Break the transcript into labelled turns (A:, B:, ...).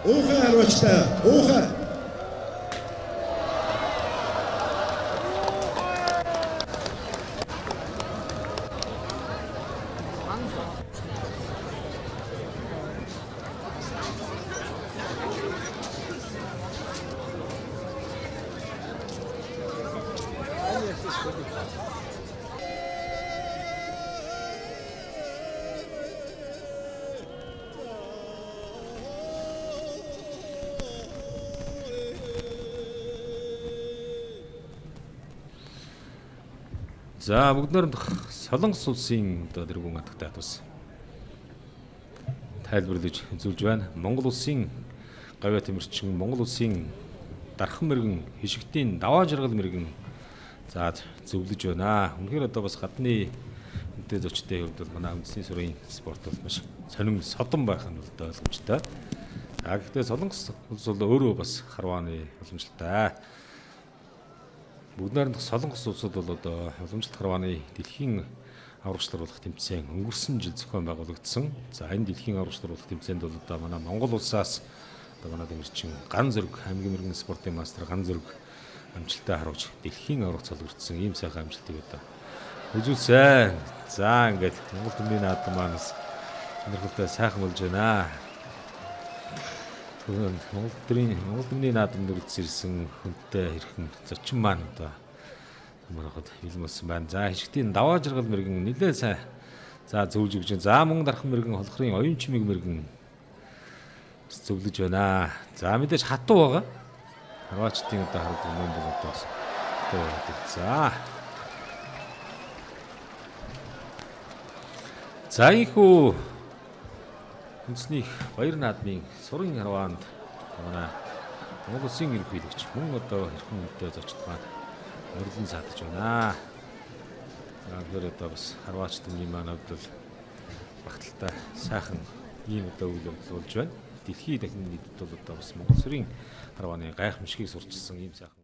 A: Уухай харваачтай. Уухай.
B: За бүгд найрамдах Солонгос улсын одоо тэргүүн хатагтай бас тайлбарлаж үзүүлж байна. Монгол улсын гавьяа тэмэрчин, Монгол улсын дархан мэрэгэн, хишигтийн даваа жаргал мэрэгэн за зөвлөж байна. Үнэхээр одоо бас гадны үнэтэй зочдын хувьд бол манай үндэсний сүрийн спорт бол маш сонин содон байх нь бол ойлгомжтой. За гэхдээ Солонгос улс бол өөрөө бас харвааны боломжтой. Бүгд найрамдах Солонгос улсад бол одоо уламжлалт харвааны дэлхийн аврагч болох тэмцээн өнгөрсөн жил зохион байгуулагдсан. За энэ дэлхийн аврагч болох тэмцээнд бол одоо манай Монгол улсаас одоо манай дэмэрчин ган зэрэг аймгийн мэрэгэн спортын мастер ган зэрэг амжилттай харуулж дэлхийн аврагч цолгордсон ийм сайхан амжилтыг одоо үзүүлсэн. За ингээд Монгол түмний наадам маань бас сонирхолтой сайхан болж байна. Монгол төрийн Монгол түмний наадам нүрдс ирсэн хүнтэй хэрхэн зочин маань одоо манайхад бэлэн болсон байна. За хишгтийн даваа жаргал мэрэгэн нэлээд сайн за зөвлөж өгч байна. За мөн дархан мэрэгэн холхрын оюун чимэг мэрэгэн зөвлөж байна. За мэдээж хатуу байгаа. Хорватчдын одоо харагдах юм бол одоо бас за. За ийхүү үндэсний баяр наадмын сурын харваанд манай Монгол улсын ерөнхийлөгч мөн одоо хэрхэн үнэтэй зочд маань мөрдөн саадаж байна. За тэгэхээр одоо бас Хорват түмний маань хувьд бол багталтай сайхан ийм одоо үйл явдал болж байна. Дэлхийд дахин нийтэд бол одоо бас Монгол сүрийн харвааны гайхамшигыг сурчилсан ийм сайхан